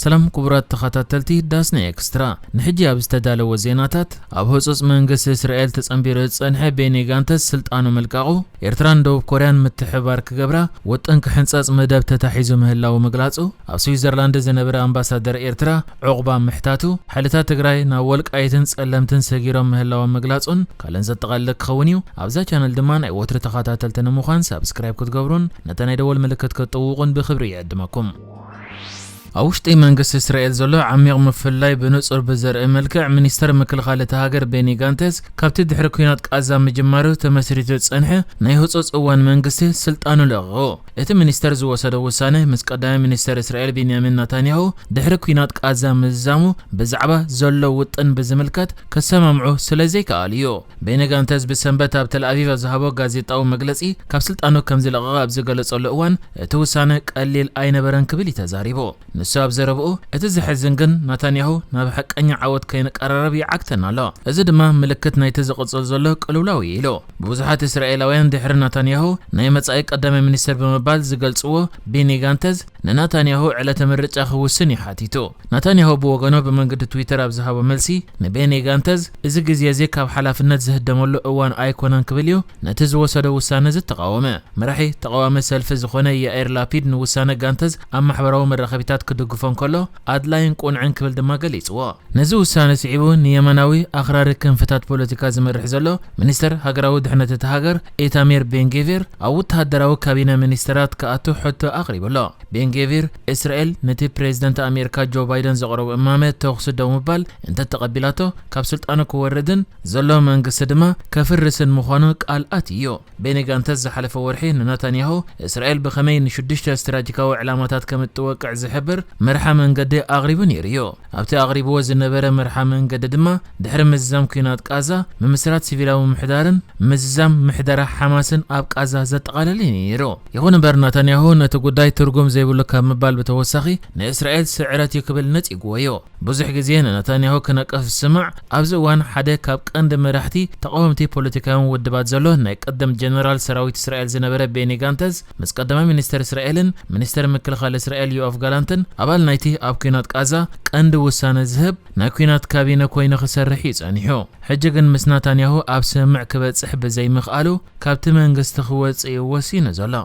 ሰላም ክቡራት ተኸታተልቲ ዳስና ኤክስትራ፣ ንሕጂ ኣብ ዝተዳለወ ዜናታት፣ ኣብ ህጹጽ መንግስቲ እስራኤል ተጸንቢሩ ዝጸንሐ ቤኒ ጋንተስ ስልጣኑ ምልቃቑ፣ ኤርትራን ደቡብ ኮርያን ምትሕባር ክገብራ ውጥን ክሕንጸጽ መደብ ተታሒዙ ምህላዉ ምግላጹ፣ ኣብ ስዊዘርላንድ ዝነበረ ኣምባሳደር ኤርትራ ዑቕባ ምሕታቱ፣ ሓይልታት ትግራይ ናብ ወልቃይትን ጸለምትን ሰጊሮም ምህላዎም ምግላጹን ካልእን ዘጠቓልል ክኸውን እዩ። ኣብዛ ቻነል ድማ ናይ ወትሪ ተኸታተልቲ ንምዃን ሳብስክራይብ ክትገብሩን ነታ ናይ ደወል ምልክት ክትጥውቑን ብኽብሪ ይዕድመኩም። ኣብ ውሽጢ መንግስቲ እስራኤል ዘሎ ዓሚቕ ምፍልላይ ብንጹር ብዘርኢ መልክዕ፣ ሚኒስተር ምክልኻል እታ ሃገር ቤኒ ጋንተስ ካብቲ ድሕሪ ኲናት ቃዛ ምጅማሩ ተመስሪቱ ዝጸንሐ ናይ ህጹጽ እዋን መንግስቲ ስልጣኑ ለቒቑ። እቲ ሚኒስተር ዝወሰዶ ውሳነ ምስ ቀዳማይ ሚኒስተር እስራኤል ቢንያሚን ናታንያሁ ድሕሪ ኲናት ቃዛ ምዝዛሙ ብዛዕባ ዘሎ ውጥን ብዝምልከት ከሰማምዑ ስለ ዘይከኣሉ እዩ። ቤኒ ጋንተስ ብሰንበት ኣብ ተልኣቪቭ ኣብ ዝሃቦ ጋዜጣዊ መግለጺ፣ ካብ ስልጣኑ ከም ዝለቐቐ ኣብ ዝገለጸሉ እዋን፣ እቲ ውሳነ ቀሊል ኣይነበረን ክብል እዩ ተዛሪቡ። ንሱ ኣብ ዘረብኡ፣ እቲ ዘሕዝን ግን ናታንያሁ ናብ ሓቀኛ ዓወት ከይንቀራረብ ይዓግተና ኣሎ። እዚ ድማ ምልክት ናይቲ ዝቕጽል ዘሎ ቅልውላው እዩ ኢሉ። ብዙሓት እስራኤላውያን ድሕሪ ናታንያሁ ናይ መጻኢ ቀዳማይ ሚኒስትር ብምባል ዝገልጽዎ ቤኒ ጋንተዝ፣ ንናታንያሁ ዕለተ ምርጫ ክውስን እዩ ሓቲቱ። ናታንያሁ ብወገኑ ብመንገዲ ትዊተር ኣብ ዝሃቦ መልሲ፣ ንቤኒ ጋንተዝ፣ "እዚ ግዜ እዚ ካብ ሓላፍነት ዝህደመሉ እዋን ኣይኮነን" ክብል እዩ ነቲ ዝወሰዶ ውሳነ ዝተቓወመ። መራሒ ተቓዋሚ ሰልፊ ዝኾነ ያኢር ላፒድ ንውሳነ ጋንተዝ ኣብ ማሕበራዊ መራኸቢታት ክድግፎ እንከሎ፣ ኣድላይን ቁንዕን ክብል ድማ ገሊጽዎ። ነዚ ውሳነ ስዒቡ ንየማናዊ ኣኽራሪ ክንፍታት ፖለቲካ ዝመርሕ ዘሎ ሚኒስተር ሃገራዊ ድሕነት እታ ሃገር ኢታሚር ቤንጌቪር ኣብ ወተሃደራዊ ካቢነ ሚኒስተራት ክኣቱ ሕቶ ኣቕሪቡ ኣሎ። ቤንጌቪር፣ እስራኤል ነቲ ፕሬዝደንት ኣሜሪካ ጆ ባይደን ዘቕረቦ እማመ ተኹሲ ደው ምባል እንተተቐቢላቶ፣ ካብ ስልጣኑ ክወርድን ዘሎ መንግስቲ ድማ ከፍርስን ምዃኑ ቃል ኣትዩ። ቤኒ ጋንተስ ዝሓለፈ ወርሒ ንናታንያሁ፣ እስራኤል ብኸመይ ንሽዱሽተ ስትራቴጂካዊ ዕላማታት ከም እትወቅዕ ዝሕብር መርሓ መንገዲ ኣቕሪቡ ነይሩ እዩ። ኣብቲ ኣቕሪብዎ ዝነበረ መርሓ መንገዲ ድማ፣ ድሕሪ ምዝዛም ኲናት ቃዛ፣ ምምስራት ሲቪላዊ ምሕዳርን ምዝዛም ምሕደራ ሓማስን ኣብ ቃዛ ዘጠቓለለ እዩ ነይሩ። ይኹን እምበር፣ ናታንያሁ ነቲ ጉዳይ ትርጉም ዘይብሉ ካብ ምባል ብተወሳኺ፣ ንእስራኤል ስዕረት እዩ ክብል ነጺግዎ እዩ። ብዙሕ ግዜ ንናታንያሁ ክነቅፍ ዝስማዕ፣ ኣብዚ እዋን ሓደ ካብ ቀንዲ መራሕቲ ተቓወምቲ ፖለቲካውያን ውድባት ዘሎ ናይ ቀደም ጀነራል ሰራዊት እስራኤል ዝነበረ ቤኒ ጋንተዝ፣ ምስ ቀዳማይ ሚኒስተር እስራኤልን ሚኒስተር ምክልኻል እስራኤል ዮኣፍ ጋላንትን ኣባል ናይቲ ኣብ ኲናት ቃዛ ቀንዲ ውሳነ ዝህብ ናይ ኲናት ካቢነ ኮይኑ ክሰርሕ እዩ ጸኒሑ። ሕጂ ግን ምስ ናታንያሁ ኣብ ስምምዕ ክበጽሕ ብዘይምኽኣሉ፣ ካብቲ መንግስቲ ክወጽእ እዩ ወሲኑ ዘሎ።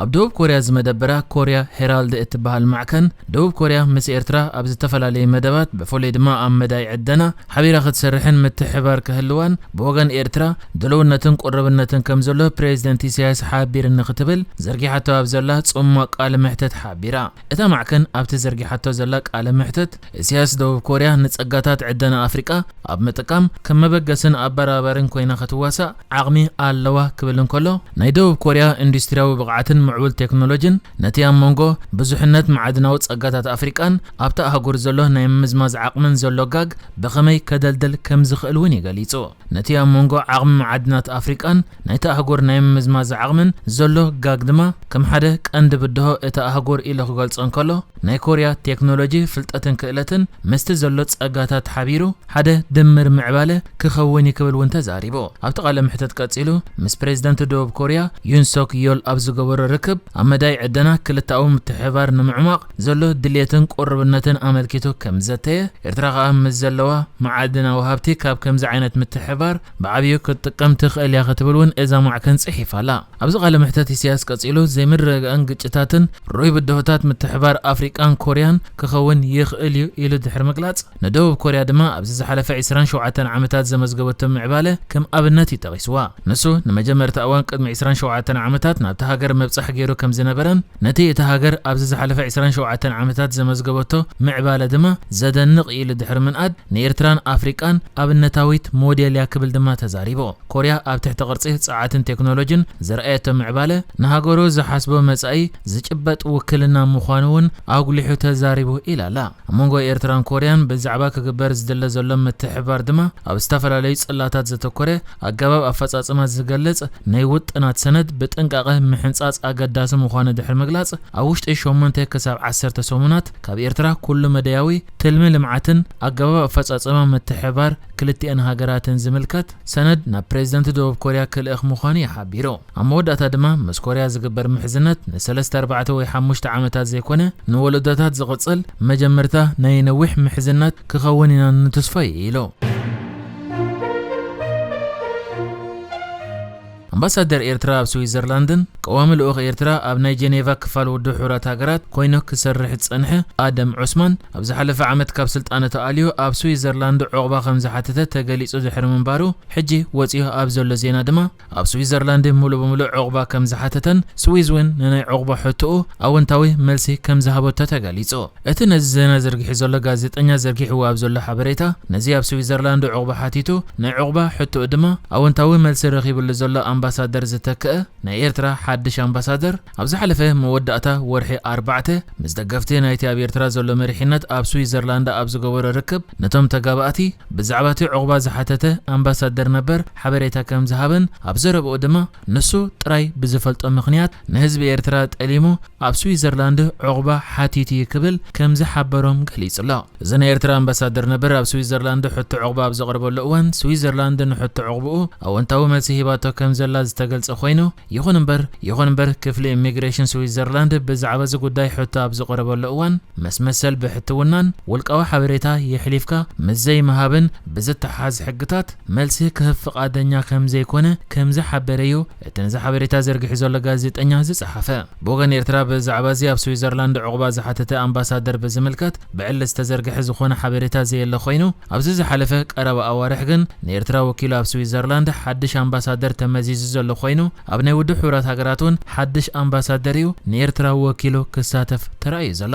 ኣብ ደቡብ ኮርያ ዝመደበራ ኮርያ ሄራልድ እትበሃል ማዕከን፣ ደቡብ ኮርያ ምስ ኤርትራ ኣብ ዝተፈላለየ መደባት፣ ብፍሉይ ድማ ኣብ መዳይ ዕደና ሓቢራ ክትሰርሕን ምትሕባር ክህልዋን ብወገን ኤርትራ ድልውነትን ቁርብነትን ከም ዘሎ ፕሬዝደንት ኢሳያስ ሓቢርኒ ክትብል ዘርጊሓቶ ኣብ ዘላ ጽማቕ ቃለ መሕተት ሓቢራ። እታ ማዕከን ኣብቲ ዘርጊሓቶ ዘላ ቃለ መሕተት፣ ኢሳያስ ደቡብ ኮርያ ንጸጋታት ዕደና ኣፍሪቃ ኣብ ምጥቃም ከም መበገስን ኣበራባርን ኮይና ክትዋሳእ ዓቕሚ ኣለዋ ክብል እንከሎ፣ ናይ ደቡብ ኮርያ ኢንዱስትሪያዊ ብቕዓትን ምዕቡል ቴክኖሎጂን ነቲ ኣብ መንጎ ብዙሕነት መዓድናዊ ጸጋታት ኣፍሪቃን ኣብታ ኣህጉር ዘሎ ናይ ምምዝማዝ ዓቕምን ዘሎ ጋግ ብኸመይ ከደልድል ከም ዝኽእል እውን እዩ ገሊጹ። ነቲ ኣብ መንጎ ዓቕሚ መዓድናት ኣፍሪቃን ናይቲ ኣህጉር ናይ ምምዝማዝ ዓቕምን ዘሎ ጋግ ድማ ከም ሓደ ቀንዲ ብድሆ እታ ኣህጉር ኢሉ ክገልጾ እንከሎ፣ ናይ ኮርያ ቴክኖሎጂ፣ ፍልጠትን ክእለትን ምስቲ ዘሎ ጸጋታት ሓቢሩ ሓደ ድምር ምዕባለ ክኸውን እዩ ክብል እውን ተዛሪቡ። ኣብቲ ቃለ መሕተት ቀጺሉ ምስ ፕሬዝደንት ደቡብ ኮርያ ዩን ሶክ ዮል ኣብ ዝገበሮ ርክብ፣ ኣብ መዳይ ዕደና ክልተኣዊ ምትሕብባር ንምዕማቕ ዘሎ ድልየትን ቁርብነትን ኣመልኪቱ ከም ዘተየ፣ ኤርትራ ከኣ ምስ ዘለዋ መዓድናዊ ሃብቲ ካብ ከምዚ ዓይነት ምትሕብባር ብዓብዩ ክትጥቀም ትኽእል እያ ክትብል እውን እዛ ማዕከን ጽሒፋ ኣላ። ኣብዚ ቃለ መሕተት ኢሳያስ ቀጺሉ፣ ዘይምርግጋእን ግጭታትን ርኡይ ብድሆታት ምትሕባር ኣፍሪቃን ኮርያን ክኸውን ይኽእል እዩ ኢሉ ድሕሪ ምግላጽ፣ ንደቡብ ኮርያ ድማ ኣብዚ ዝሓለፈ ዕስራን ሸውዓተን ዓመታት ዘመዝገበቶ ምዕባለ ከም ኣብነት እዩ ጠቒስዋ። ንሱ ንመጀመርታ እዋን ቅድሚ ዕስራን ሸውዓተን ዓመታት ናብታ ሃገር ምብጻሕ ገይሩ ከም ዝነበረን፣ ነቲ እታ ሃገር ኣብዚ ዝሓለፈ ዕስራን ሸውዓተን ዓመታት ዘመዝገበቶ ምዕባለ ድማ ዘደንቕ እዩ ኢሉ ድሕሪ ምንኣድ፣ ንኤርትራን ኣፍሪቃን ኣብነታዊት ሞዴል እያ ክብል ድማ ተዛሪቡ። ኮርያ ኣብ ትሕቲ ቅርጺ ጸዓትን ቴክኖሎጂን ዘርኣየቶ ምዕባለ፣ ንሃገሩ ዝሓስቦ መጻኢ ዝጭበጥ ውክልና ምዃኑ እውን ኣጉሊሑ ተዛሪቡ ኢላ ኣላ። ኣብ መንጎ ኤርትራን ኮርያን ብዛዕባ ክግበር ዝድለ ዘሎ ምትሕብባር ድማ ኣብ ዝተፈላለዩ ጽላታት ዘተኮረ ኣገባብ ኣፈጻጽማ ዝገልጽ ናይ ውጥናት ሰነድ ብጥንቃቐ ምሕንጻጽ ኣገዳሲ ምዃኑ ድሕሪ ምግላጽ፣ ኣብ ውሽጢ ሸሞንተ ክሳብ ዓሰርተ ሰሙናት ካብ ኤርትራ ኩሉ መደያዊ ትልሚ ልምዓትን ኣገባብ ኣፈጻጸማ ምትሕብባር ክልቲኣን ሃገራትን ዝምልከት ሰነድ ናብ ፕሬዝደንት ደቡብ ኮርያ ክልእኽ ምዃኑ እዩ ሓቢሩ። ኣብ መወዳእታ ድማ ምስ ኮርያ ዝግበር ምሕዝነት ንሰለስተ፣ ኣርባዕተ ወይ ሓሙሽተ ዓመታት ዘይኮነ ንወለዶታት ዝቕጽል መጀመርታ ናይ ነዊሕ ምሕዝነት ክኸውን ኢና ንትስፋ እዩ ኢሉ። ኣምባሳደር ኤርትራ ኣብ ስዊዘርላንድን ቀዋሚ ልኡኽ ኤርትራ ኣብ ናይ ጀኔቫ ክፋል ውድብ ሕቡራት ሃገራት ኮይኑ ክሰርሕ ዝጸንሐ ኣደም ዑስማን ኣብ ዝሓለፈ ዓመት ካብ ስልጣኑ ተኣልዩ ኣብ ስዊዘርላንድ ዑቕባ ከም ዝሓተተ ተገሊጹ ድሕሪ ምንባሩ ሕጂ ወጺኡ ኣብ ዘሎ ዜና ድማ ኣብ ስዊዘርላንድ ሙሉ ብሙሉ ዑቕባ ከም ዝሓተተን ስዊዝ እውን ንናይ ዑቕባ ሕቶኡ ኣወንታዊ መልሲ ከም ዝሃበቶ ተገሊጹ። እቲ ነዚ ዜና ዘርጊሑ ዘሎ ጋዜጠኛ ዘርጊሕዎ ኣብ ዘሎ ሓበሬታ፣ ነዚ ኣብ ስዊዘርላንድ ዑቕባ ሓቲቱ ናይ ዑቕባ ሕቶኡ ድማ ኣወንታዊ መልሲ ረኺብሉ ዘሎ ኣምባሳደር ዝተክአ ናይ ኤርትራ ሓድሽ ኣምባሳደር ኣብ ዝሓለፈ መወዳእታ ወርሒ ኣርባዕተ ምስ ደገፍቲ ናይቲ ኣብ ኤርትራ ዘሎ መሪሕነት ኣብ ስዊዘርላንድ ኣብ ዝገበሮ ርክብ ነቶም ተጋባእቲ ብዛዕባ እቲ ዑቕባ ዝሓተተ ኣምባሳደር ነበር ሓበሬታ ከም ዝሃበን ኣብ ዘረብኡ ድማ ንሱ ጥራይ ብዝፈልጦ ምኽንያት ንህዝቢ ኤርትራ ጠሊሙ ኣብ ስዊዘርላንድ ዑቕባ ሓቲቱ እዩ ክብል ከም ዝሓበሮም ገሊጹ ኣሎ። እዚ ናይ ኤርትራ ኣምባሳደር ነበር ኣብ ስዊዘርላንድ ሕቶ ዑቕባ ኣብ ዘቕረበሉ እዋን ስዊዘርላንድ ንሕቶ ዑቕብኡ ኣወንታዊ መልሲ ሂባቶ ከም ዘላ ዝተገልጸ ኮይኑ ይኹን እምበር ይኹን እምበር ክፍሊ ኢሚግሬሽን ስዊዘርላንድ ብዛዕባ እዚ ጉዳይ ሕቶ ኣብ ዝቐረበሉ እዋን ምስ መሰል ብሕትውናን ውልቃዊ ሓበሬታ የሕሊፍካ ምስ ዘይምሃብን ብዝተሓዝ ሕግታት መልሲ ክህብ ፍቓደኛ ከም ዘይኮነ ከም ዝሓበረ እዩ እቲ ነዚ ሓበሬታ ዘርጊሑ ዘሎ ጋዜጠኛ ዝጸሓፈ። ብወገን ኤርትራ ብዛዕባ እዚ ኣብ ስዊዘርላንድ ዑቕባ ዝሓተተ ኣምባሳደር ብዝምልከት ብዕሊ ዝተዘርግሐ ዝኾነ ሓበሬታ ዘየለ ኮይኑ ኣብዚ ዝሓለፈ ቀረባ ኣዋርሕ ግን ንኤርትራ ወኪሉ ኣብ ስዊዘርላንድ ሓድሽ ኣምባሳደር ተመዚዙ ዘሎ ኮይኑ ኣብ ናይ ውድብ ሕቡራት ሃገራት እውን ሓድሽ ኣምባሳደር እዩ ንኤርትራ ወኪሉ ክሳተፍ ተራእዩ ዘሎ።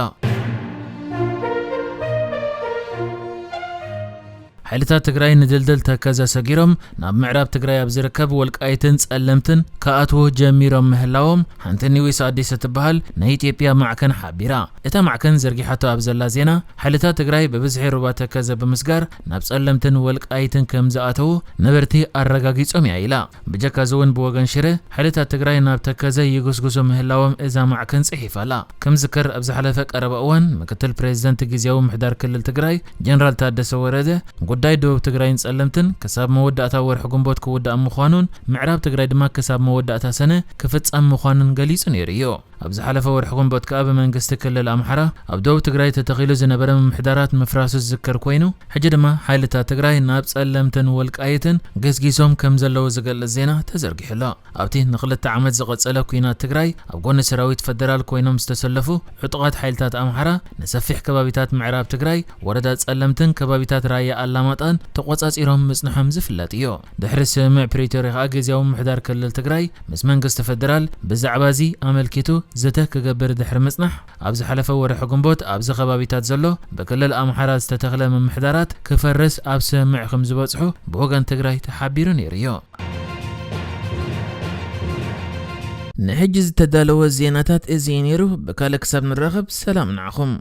ሓይልታት ትግራይ ንድልድል ተከዘ ሰጊሮም ናብ ምዕራብ ትግራይ ኣብ ዝርከብ ወልቃይትን ጸለምትን ክኣትዉ ጀሚሮም ምህላዎም ሓንቲ ኒውስ ኣዲስ እትበሃል ናይ ኢትዮጵያ ማዕከን ሓቢራ። እታ ማዕከን ዘርጊሓቶ ኣብ ዘላ ዜና ሓይልታት ትግራይ ብብዝሒ ሩባ ተከዘ ብምስጋር ናብ ጸለምትን ወልቃይትን ከም ዝኣተዉ ነበርቲ ኣረጋጊጾም እያ ኢላ። ብጀካ እዚ እውን ብወገን ሽረ ሓይልታት ትግራይ ናብ ተከዘ ይጉስጉሱ ምህላዎም እዛ ማዕከን ጽሒፋ ኣላ። ከም ዝከር ኣብ ዝሓለፈ ቀረባ እዋን ምክትል ፕሬዝደንት ግዜያዊ ምሕዳር ክልል ትግራይ ጀነራል ታደሰ ወረደ ጉዳይ ደቡብ ትግራይን ጸለምትን ክሳብ መወዳእታ ወርሒ ግንቦት ክውዳእ ምዃኑን ምዕራብ ትግራይ ድማ ክሳብ መወዳእታ ሰነ ክፍጸም ምዃኑን ገሊጹ ነይሩ እዩ። ኣብ ዝሓለፈ ወርሒ ግንቦት ከኣ ብመንግስቲ ክልል ኣምሓራ ኣብ ደቡብ ትግራይ ተተኺሉ ዝነበረ ምምሕዳራት ምፍራሱ ዝዝከር ኮይኑ ሕጂ ድማ ሓይልታት ትግራይ ናብ ጸለምትን ወልቃይትን ገስጊሶም ከም ዘለዉ ዝገልጽ ዜና ተዘርጊሑ ኣሎ። ኣብቲ ንክልተ ዓመት ዝቐጸለ ኲናት ትግራይ ኣብ ጎኒ ሰራዊት ፈደራል ኮይኖም ዝተሰለፉ ዕጡቓት ሓይልታት ኣምሓራ ንሰፊሕ ከባቢታት ምዕራብ ትግራይ ወረዳ ጸለምትን ከባቢታት ራያ ኣላማጣን ተቖጻጺሮም ምጽንሖም ዝፍለጥ እዩ። ድሕሪ ስምምዕ ፕሪቶርያ ከኣ ግዜያዊ ምምሕዳር ክልል ትግራይ ምስ መንግስቲ ፈደራል ብዛዕባ እዚ ኣመልኪቱ ዘተ ክገብር ድሕሪ ምጽናሕ ኣብ ዝሓለፈ ወርሒ ግንቦት ኣብዚ ከባቢታት ዘሎ ብክልል ኣምሓራ ዝተተኽለ ምምሕዳራት ክፈርስ ኣብ ስምምዕ ከም ዝበጽሑ ብወገን ትግራይ ተሓቢሩ ነይሩ እዩ። ንሕጂ ዝተዳለወ ዜናታት እዚ እዩ ነይሩ። ብካልእ ክሳብ ንራኸብ ሰላም ንዓኹም።